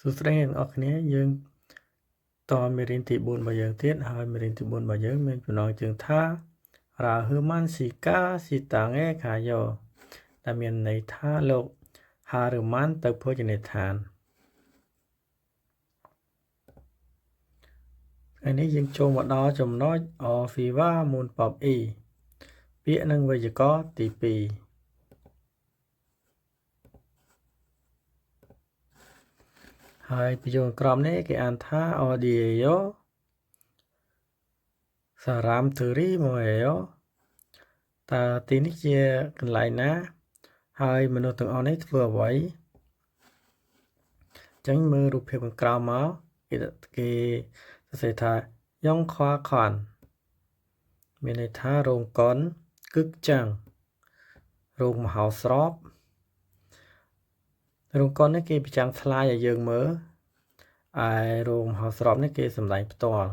សួស្តីអ្នកទាំងអស់គ្នាយើងតមេរៀនទី4របស់យើងទៀតហើយមេរៀនទី4របស់យើងមានចំណងជើងថារាហឺម៉ាន់ស៊ីកាស៊ីតាងេខាយ៉ូដែលមានន័យថាលោកហារឺម៉ាន់ទៅភោជនីយដ្ឋានថ្ងៃនេះយើងចូលមកដល់ចំណុចអហ្វីវ៉ាមូនប៉បអ៊ីពាក្យនិងវេយ្យាករណ៍ទី2ហើយប្រយោគក្រមនេះគេអានថា audio សារ៉ាមធឺរីម៉ូអេយ៉ូតើទីនេះជាកន្លែងណាហើយមនុស្សទាំងអស់នេះធ្វើអ្វីអញ្ចឹងមើលរូបភាពខាងក្រោមមកគេសរសេរថាយ៉ងខ្វាខាន់មានន័យថារោងកុនគឹកចាំងរោងមហោស្រពរោងកុននេះគេប្រចាំងស្លាយឲ្យយើងមើលឯរោងមហោស្រពនេះគេសម្ដែងផ្ទាល់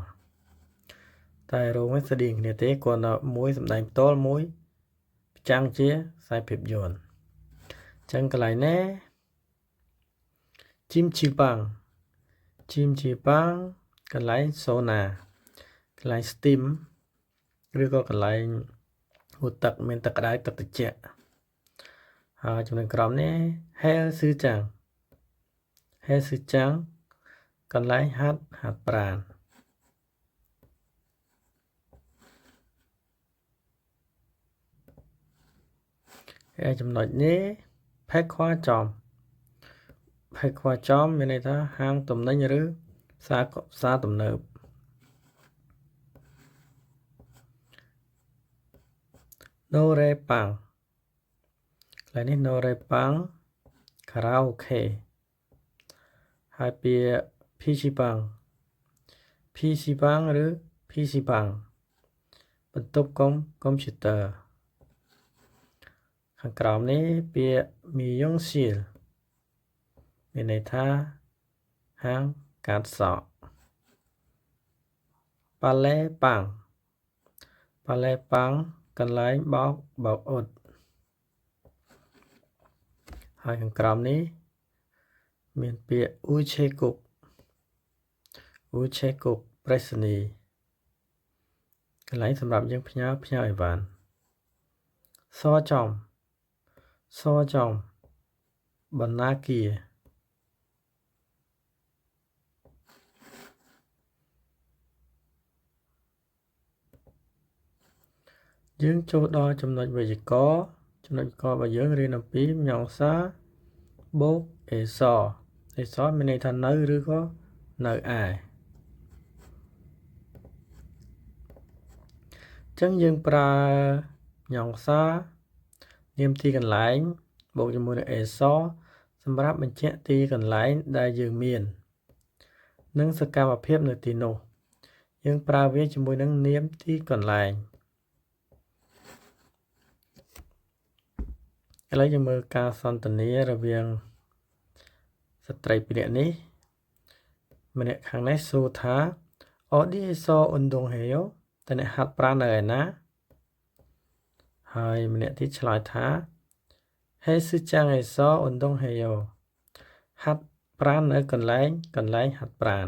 តែរោងនេះស្តៀងគ្នាទេគ្រាន់តែមួយសម្ដែងផ្ទាល់មួយប្រចាំងជាខ្សែភាពយន្តអញ្ចឹងកន្លែងនេះជីមជីបាំងជីមជីបាំងកន្លែងសូណាកន្លែង steam ឬក៏កន្លែងហូតទឹកមានទឹកក្តៅទឹកត្រជាក់ហើយចំណុចក្រោមនេះហេលស៊ឺចាំងហេលស៊ឺចាំងកន្លែងហាត់ហាត់ប្រាណហើយចំណុចនេះផេកខ្វាចំផេកខ្វាចំមានន័យថាហាងទំនិញឬផ្សារទំនើបណូរ៉េប៉ាំងកន្លែងនេះណូរ៉េប៉ាំងខារ៉ាអូខេហើយពាក្យភីស៊ីប៉ាំងភីស៊ីប៉ាំងឬភីស៊ីប៉ាំងបន្ទប់កុំព្យូទ័រខាងក្រោមនេះពាក្យមីយ៉ុងស៊ីលមានន័យថាហាងកាត់សក់ប៉ាឡេប៉ាំងប៉ាឡេប៉ាំងកន្លែងបោកអ៊ុតហើយខាងក្រោមនេះមានពាក្យអ៊ូឆេគុកអ៊ូឆេគុកប្រេសនីកន្លែងសម្រាប់យើងផ្ញើអីវ៉ាន់សចំសចំបណ្ណាគារយើងចូលដល់ចំណុចវេយ្យាករណ៍ចំណុចករបស់យើងរៀនអំពីមញសាបូកអេសអេសមានន័យថានៅឬក៏នៅឯអញ្ចឹងយើងប្រើមញសានាមទីកន្លែងបូកជាមួយនឹងអេសសម្រាប់បញ្ជាក់ទីកន្លែងដែលយើងមាននិងសកម្មភាពនៅទីនោះយើងប្រើវាជាមួយនឹងនាមទីកន្លែងឥឡូវយើងមើលការសន្ទនារវាងស្ត្រីពីរនាក់នេះម្នាក់ខាងនេះសួរថាអឌីសអ៊ុនដងហេយ៉ូតើអ្នកហាត់ប្រាណនៅឯណាហើយម្នាក់ទៀតឆ្លើយថាហេស៊ឺចាំងអេសអ៊ុនដងហេយ៉ូហាត់ប្រាណនៅកន្លែងហាត់ប្រាណ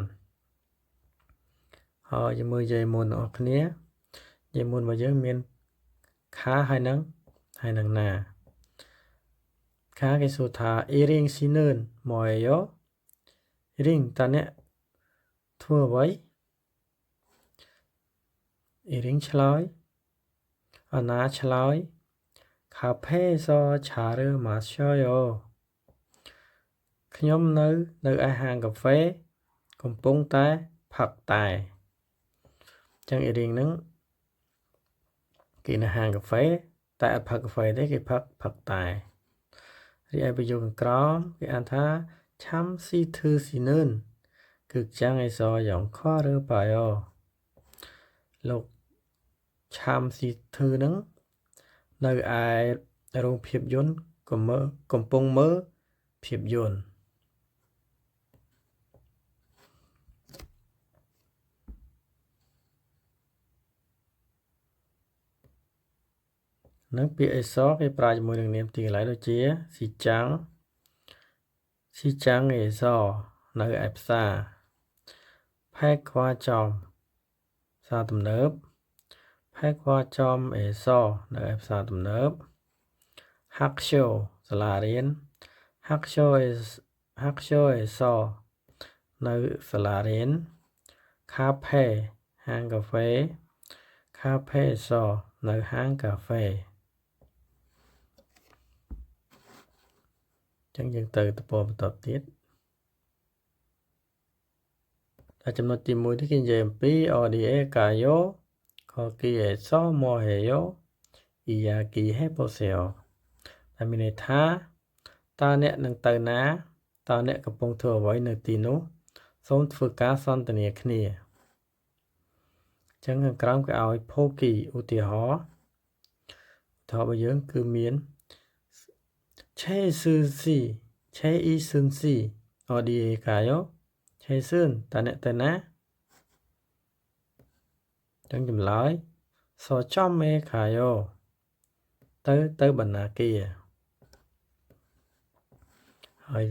ហើយយើងមើលយាយមុនទាំងអស់គ្នាយាយមុនរបស់យើងមានខាហើយនឹងណាខាគេសួរថាអ៊ីរីងស៊ីនឿនម៉ូអេយ៉ូអ៊ីរីងតើអ្នកធ្វើអ្វីអ៊ីរីងឆ្លើយអាណាឆ្លើយកាហ្វេសឆាឬម៉ាឆយ៉ូខ្ញុំនៅឯហាងកាហ្វេកំពុងតែផឹកតែអញ្ចឹងអ៊ីរីងហ្នឹងគេនៅហាងកាហ្វេតែអត់ផឹកកាហ្វេទេគេផឹកតែរីឯប្រយោគខាងក្រោមគេអានថាឆាំស៊ីធឺស៊ីនឿនគឺចាំងអេសយ៉ងខឬបាយ៉ូលោកឆាំស៊ីធឺហ្នឹងនៅឯរោងភាពយន្តកំពុងមើលភាពយន្តនឹងពាក្យអេសគេប្រើជាមួយនឹងនាមទីកន្លែងដូចជាស៊ីចាំងអេស នៅឯផ្សារផែខ្វាចំផ្សារទំនើបផែខ្វាចំអេសនៅឯផ្សារទំនើបហាក់ឈូសាលារៀនហាក់ឈូអេហាក់ឈូអេសនៅសាលារៀនខាផេហាងកាហ្វេខាផេសនៅហាងកាហ្វេចឹងយើងទៅទំព័របន្តទៀតតែចំណុចទី1នេះគេនិយាយអំពី ODA កាយោខគីអេសម៉ូហេយោអ៊ីយ៉ាគីហេប៉ូសេអូដែលមានន័យថាតើអ្នកនឹងទៅណាតើអ្នកកំពុងធ្វើអ្វីនៅទីនោះសូមធ្វើការសន្ទនាគ្នាចឹងខាងក្រោមគេឲ្យផូគីឧទាហរណ៍ឧទាហរណ៍របស់យើងគឺមានឆេស៊ឺស៊ីឆេអ៊ីស៊ុនស៊ី ODA កាយោឆេស៊ឿនតើអ្នកទៅណាចឹងចម្លើយសចំមេខាយោទៅបណ្ណាគាហើយ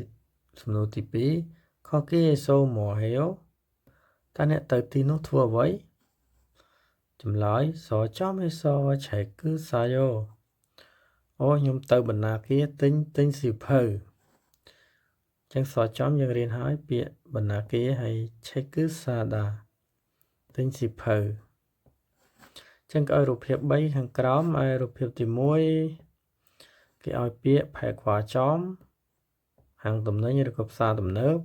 សំណួរទី2ខគីសូម៉ូហេយោតើអ្នកទៅទីនោះធ្វើអ្វីចម្លើយសចំហេសឆែគឺសាយោអូខ្ញុំទៅបណ្ណាគាទិញសៀវភៅចឹងសចំយើងរៀនហើយពាក្យបណ្ណាគាហើយឆែគឺសាដាទិញសៀវភៅចឹងគេឲ្យរូបភាព3ខាងក្រោមឲ្យរូបភាពទី1គេឲ្យពាក្យផែខ្វាចំហាងទំនិញឬក៏ផ្សារទំនើប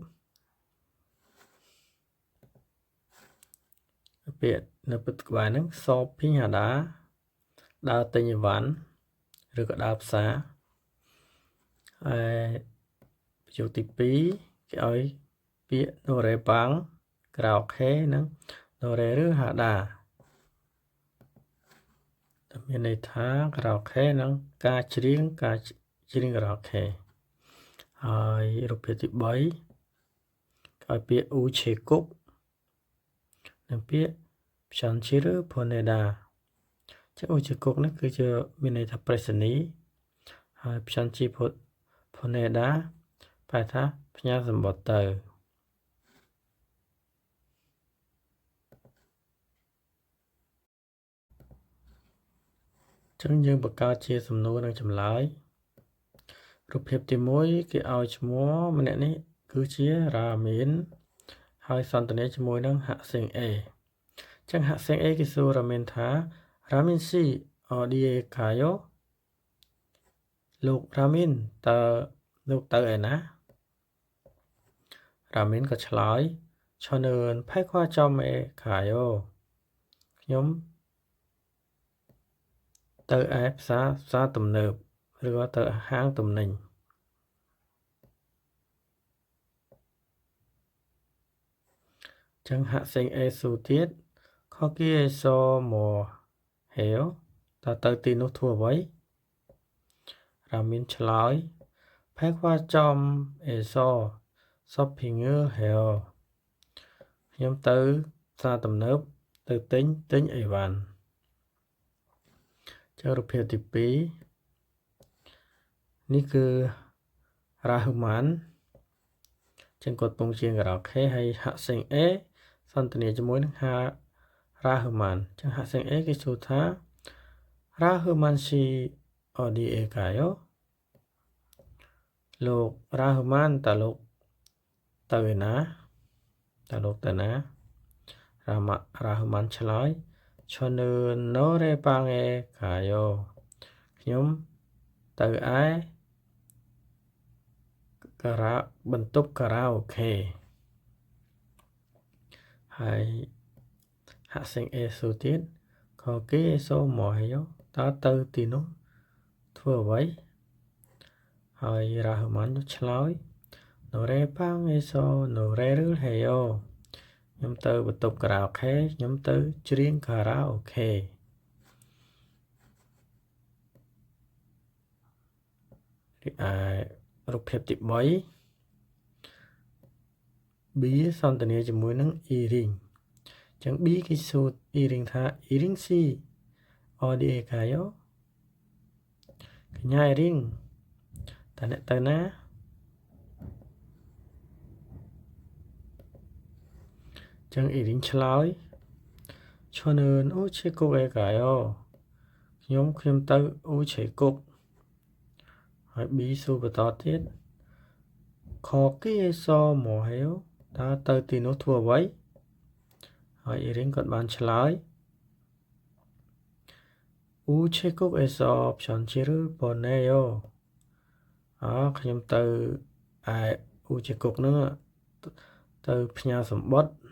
ពាក្យនៅពិតក្បែរហ្នឹងសភីងហាដាដើរទិញអីវ៉ាន់ឬក៏ដើរផ្សារហើយប្រយោគទី2គេឲ្យពាក្យណូរ៉េបាំងក្រៅខេនិងណូរ៉េឬហាដាតែមានន័យថាក្រៅខេនិងការច្រៀងក្រៅខេហើយរូបភាពទី3គេឲ្យពាក្យអ៊ូឆេគុកនិងពាក្យផ្ចន់ជីឬផូនេដាចឹងអ៊ូឆេគុកនេះគឺជាមានន័យថាប្រេសនីហើយផ្ចន់ជីផូនេដាប្រែថាផ្ញើសម្បត្តិទៅចឹងយើងបង្កើតជាសំណួរនិងចម្លើយរូបភាពទី1គេឲ្យឈ្មោះម្នាក់នេះគឺជារ៉ាមីនហើយសន្ទនាជាមួយនឹងហាក់សេងអេចឹងហាក់សេងអេគេសួររ៉ាមីនថារ៉ាមីនស៊ីអឌីអេកាយោលោករ៉ាមីនតើលោកទៅឯណារ៉ាមីនក៏ឆ្លើយឆនឿនផែខ្វាចំអេកាយោខ្ញុំទៅឯផ្សារទំនើបឬក៏ទៅហាងទំនិញចឹងហាក់សេងអេស៊ូទៀតខគីអេសម៉ូហេវតើទៅទីនោះធ្វើអ្វីរ៉ាមីនឆ្លើយផែខ្វាចំអេសសបភីងឺហេវខ្ញុំទៅផ្សារទំនើបទៅទិញអីវ៉ាន់ចឹងរូបភាពទី2នេះគឺរ៉ាហ៊ូម៉ានចឹងគាត់ពងជាងការ៉ាអូខេហើយហាក់សេងអេសន្ទនាជាមួយនឹងហារ៉ាហ៊ូម៉ានចឹងហាក់សេងអេគេសួរថារ៉ាហ៊ូម៉ានស៊ីអឌីអេកាយោលោករ៉ាហ៊ូម៉ានតើលោកទៅឯណាតើលោកទៅណារ៉ាហ៊ូម៉ានឆ្លើយឆនឿណូរ៉េប៉ាងអេកាយោខ្ញុំទៅឯការ៉ាបន្ទប់ការ៉ាអូខេហើយហាក់សេងអេស៊ូទៀតខគីអេសូម៉ូហេយោតើទៅទីនោះធ្វើអ្វីហើយរ៉ាហ៊ូម៉ានឆ្លើយណូរ៉េប៉ាងអេសូណូរ៉េឬហេយោខ្ញុំទៅបន្ទប់ការ៉ាអូខេខ្ញុំទៅច្រៀងការ៉ាអូខេរីឯរូបភាពទី3 B សន្ទនាជាមួយនឹង E ring ចឹង B គេសួរ E ring ថា E ring C ODA កាយោកញ្ញា E ring តើអ្នកទៅណា ចឹងអ៊ីរីងឆ្លើយ 저는 우체국에 가요. ខ្ញុំខ្ញុំទៅ우체국 ហើយ B សួរបន្តទៀត 거기에서 뭐 해요? តើទៅទីនោះធ្វើអ្វីហើយអ៊ីរីងគាត់បានឆ្លើយ 우체국에서 편지를 보내요. អខ្ញុំទៅឯ우체국 ហ្នឹងទៅផ្ញើសំបុត្រ